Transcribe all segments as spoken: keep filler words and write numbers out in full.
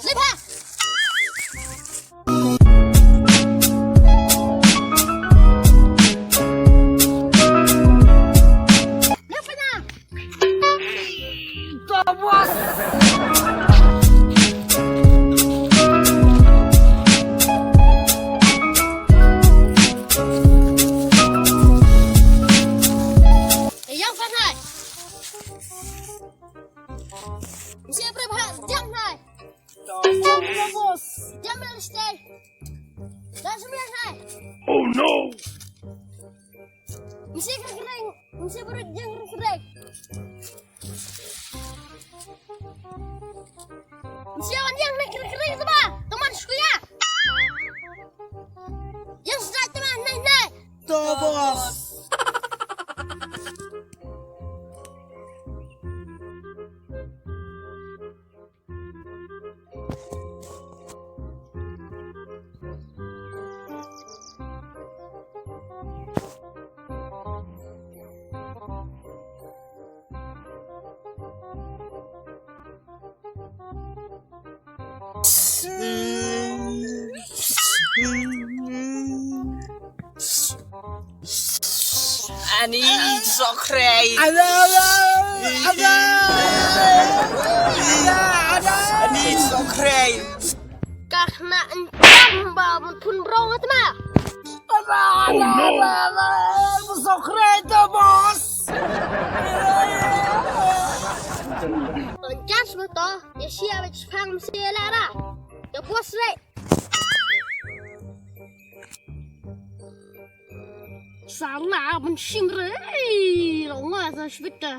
Lipha. Lipha na. Tobos. Yang Fanhai. Mesti apa bah jam hai. Jam boss. Jam bel stay. Dah sembilan hai. Oh no. Mesti kering. Mesti perut jeng kering. Mesti awan yang naik kering tu bah. Teman suku ya. Yang sedap teman naik naik. Tobos. Ani sokhrei. Ada, ada, ada. Ada, ada. Ani sokhrei. Ka khna encam ba mun pun brong atma. Ada, ada, ada, ada. Sokhrei to boss. Jan sma to, ya sia ba chpang sia lara. Ya boss re. Sala ban shim re. Long nga sa shbita.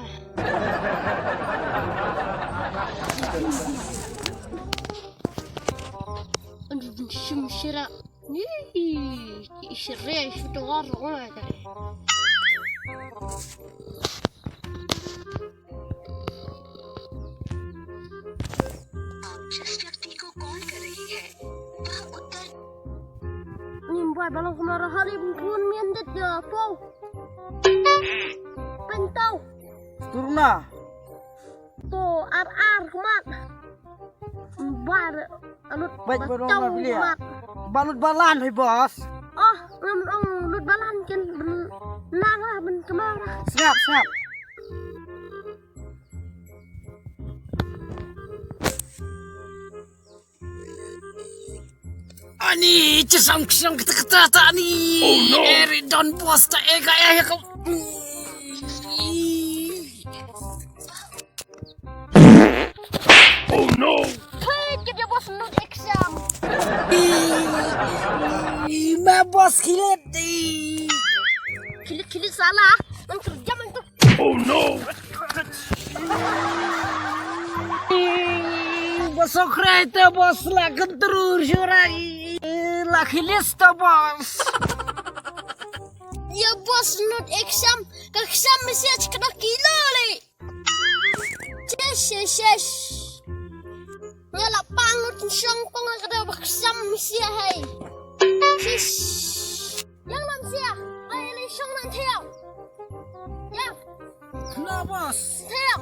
Ban shim shira. Ni shira shbita war long nga. आप जिस व्यक्ति को कॉल कर रही है, वह उत्तर Nim bai balong kumara hari bun mian det ya po. Pentau. Turna. To ar ar kumat. Bar alut. Baik, batau baru kumat. Balut balan hai bos. Oh, ngam ong lut balan ken ben nang lah ben kemara. Siap, siap. Ani, cisang cisang kita kita ta ani. Oh no. Eri don bos ta ega eh ka. Oh no. Hey, kita bos nu exam. Ma bos kilit di. Kilit kilit salah. Nang kerja mentuk. Oh no! Bos sokhrei te bos la kentrur shurai la khilis te bos. Ya bos nut exam ka exam mesti aja kena kilo le. Chesh chesh chesh. Nga la pang nut shong pang ka da exam mesti hai. Chesh. Yang lam sia, ai le shong nan theo. Yang. Kena bos. Theo.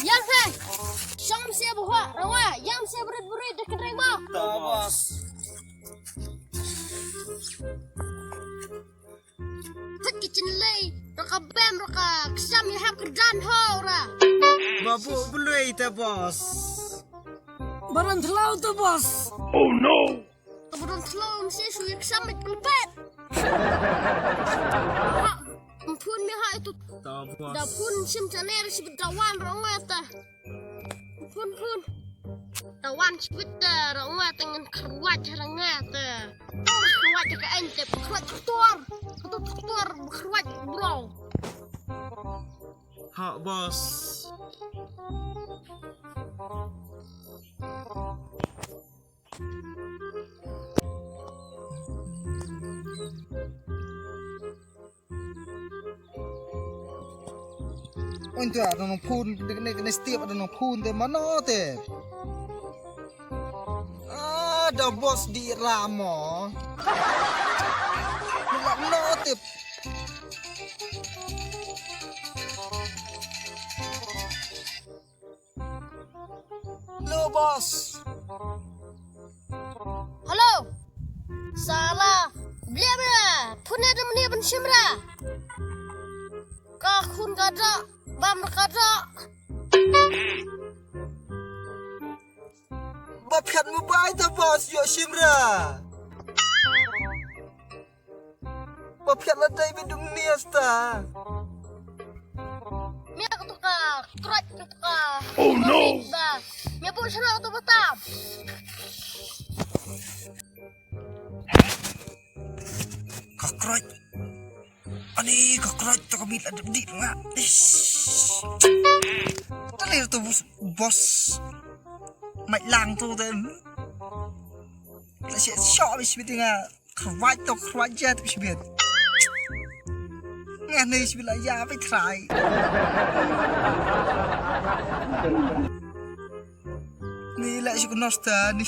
Yang hai. Shong sia buha, rawa, yang sia berit berit dah kena mo. Kena bos. Thik ki chin lei, ra ka bem, ra ka ksam, ya hap ka dan ho ra. Babu belui te bos. Baran thlau te bos. Oh no. Te baran thlau msi shu ya ksam mit pelpet. Ha, mpun mi ha itu. Ta bos. Da pun sim chaner si bedawan ra ngata. Phun phun. Tawan sibit da ra nga te ngan khrwat ha ra nga te. Khrwat ka ain te khrwat tutor. Katu tutor khrwat bro. Ha bos. Oi, tu ada nong phone, kene, kene step ada nong phone te mano te. Ah, da Boss di ramo. Nila no tip. Hello, boss. Hello. Sala. Blia blia. Phone da mani ban shimra. Ka khun ka da. Bam ka da. Ba phiat mobile ta boss, ïoh shim ra. Ba phiat la dei ba dung nias ta. Mia ka tu ka krot ka tu ka. Oh no. Ba. Mia bu shana tu ba tam. Ka krot. Ani ka krot to ka mit la dep dip nga. Ish. Talir to boss, boss. Mai lang to te. La sha sha bi sbit nga. Krot to krot ja to sbit. Nga ne sbit la ya bi try. Ni la shu knosta ni.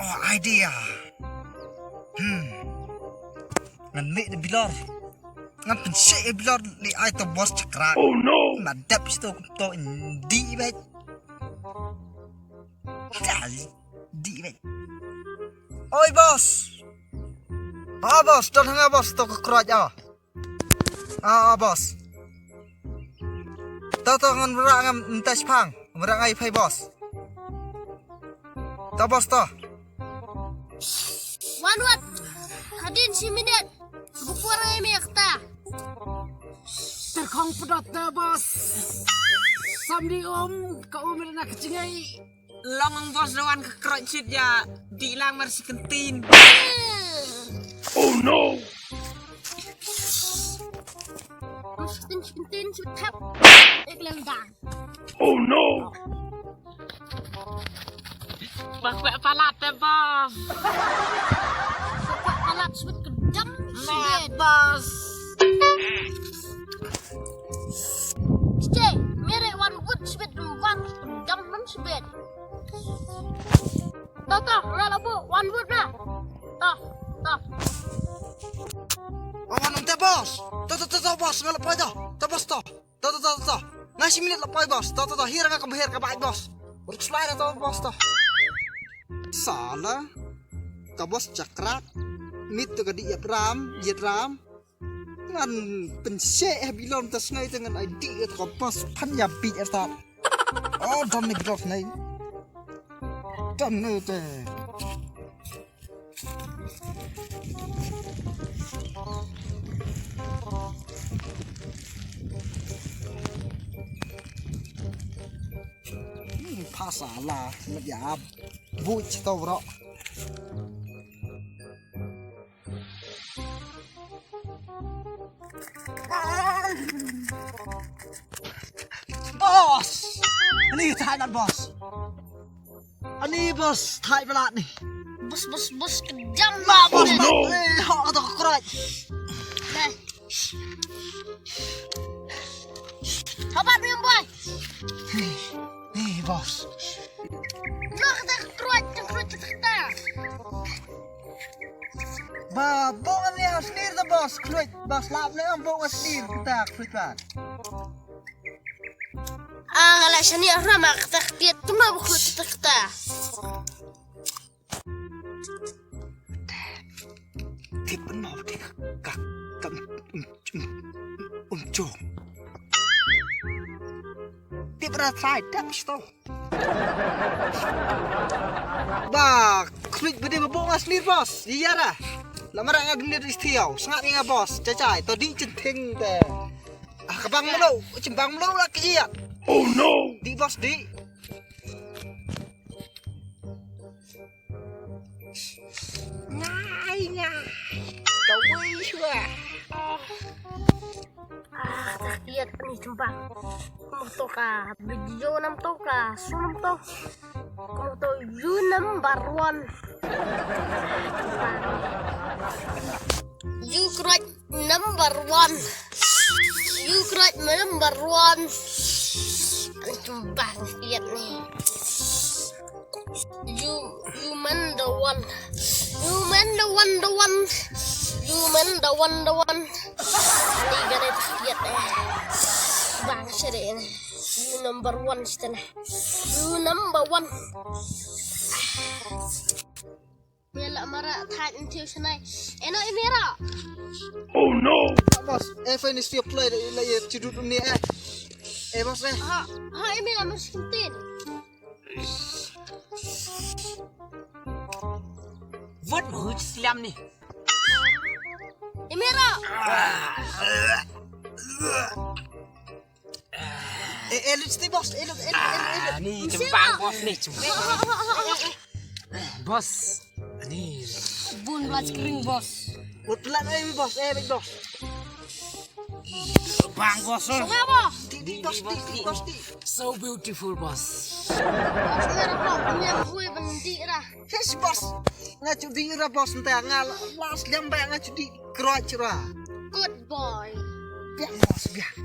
Oh, idea. Hmm. Ngan mih da bilor. Ngan pynsheh ïa bilor li ai to boss chakrak. Oh no. Na dep sto to indi bet. Dal di bet. Oi boss. Ah boss, don hanga boss to ka krot ah. Ah, ah, boss. To, to, ngan mra ngam nta shipang. Mra ngai phai, boss. To, boss, to. Wan wat. Hadien shi minit. Bupur ngai me kata. Terkhong pedot te, boss. Samdi um, ka um na kechingai. Long ang boss lawan ka krot shit ya. Di lang mar si kentin. Oh no. Mas kentin, kentin, shit tap. Ek lang dang. Oh no. Bak bak palat te boss. Bak palat shit kedam. Nah, shit boss. Stay, mere wan wut shit wan kedam man shit. To, to, nga la buh, wan wut na. To, to. Oh, wan te boss. To, to, to, to, boss, nga la poi to. To, boss, to. To, to, to, to. Nga shi minit la poi, boss. To, to, to, hir nga ka bher ka bai, boss. Ruk slide to, boss, to. Sala. Ka boss chakrak. Mit to ka di yap ram, yet ram. Ngan pynsheh eh bilor ta sngai te ngan ai di eh ka boss phan ya bi eh ta. Oh, dam ni bilor sngai. Dam ni te. Hmm, pasa la, met ya. Buit to bro. Boss! Ani thai lat boss. Ani boss thai balat ni. Boss, boss, boss, kejam. Ma boss. Oh, no. Eh, ho to kroi. Dai. Habat ni boy. Ni boss. Lo kata kroi, kroi kata. Ba, bok ni asnir ta boss, kroi. Boss lap ni am bok asnir ta kroi ba. Ah, nga la shani ah rama kata ktiat tu ma bukhu kata kata. Tip ban mau te ka, ka, um, um, um, um, jong. Tip ra trai, tap sto. Ba, klik bede ba bong asnir boss, di yara. La mara nga dunia di stiau, sngap nga boss, cacai, to di centeng te. Ah, ka bang melo, cembang melo la kiat. Oh no. Di boss di. Ngai ngai. Kawei shwa. Ah, tak lihat ni cembang. Kamu to ka video nam to ka sunam to. Kamu to you number one. You crush number one. You crush number one. Bang ïat ni. You, you man the one. You man the one, the one. You man the one, the one. Ani gane ïat eh. Bang shere ni. You number one sitene. You number one. Mela mara thaj nthiu shanai. Eno imira. Oh no. Boss, eh, finish your play la ye chudut ni eh. Eh, boss eh. Ha, ha imira mas kintin. Wat huj slam ni. Imira. Eh, eh, lut sti boss, eh, lut, eh, lut, eh, lut, eh, lut. Ni cempang boss ni, cempang. Boss, ni. Bun belas kering boss. Lut pelan eh boss, eh, baik boss. Bang boss. Sungai boss. Di, di, boss, di, di, boss, di. So beautiful boss. Boss, ni boss, ni boss, ni boss. Yes boss. Nga cudi ra boss nta nga las liam ba nga cudi kroch ra. Good boy. Biang boss biang.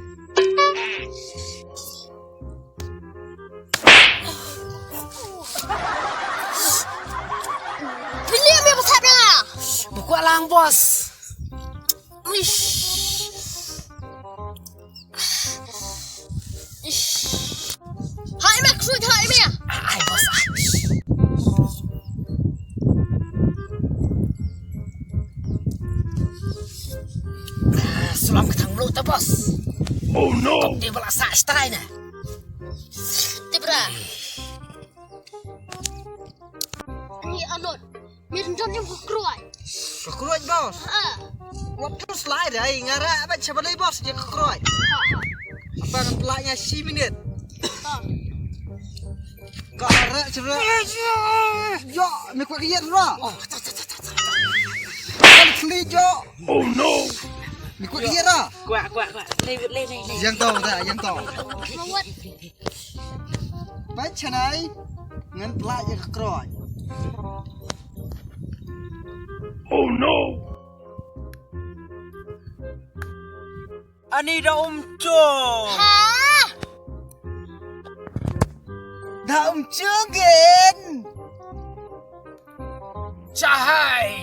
Bilia me boss ada. Buka lang boss. Ish. Ish. Hai mak sui hai me. Ai boss. Sulam ka thang blu ta boss. Oh no. Dia bala sa strai na. Tibra. Ni alot. Mir jon yang kukroi. Kukroi boss. Ha. Waktu slide ai ngara abat siapa lagi boss dia kukroi. Apa ngan pelaknya si minit. Ha. Kara cebra. Ya, me kuat kiat bro. Oh, ta ta ta ta. Kan kli jo. Oh no. Me kuat kiat ra. Kuat kuat kuat. Lei lei lei lei. Yang tahu tak, yang tahu. Mawat. Bai chanai ngan pla ya kroi. Oh no. Ani da um cho. Ha? Da um cho gen. Chahai.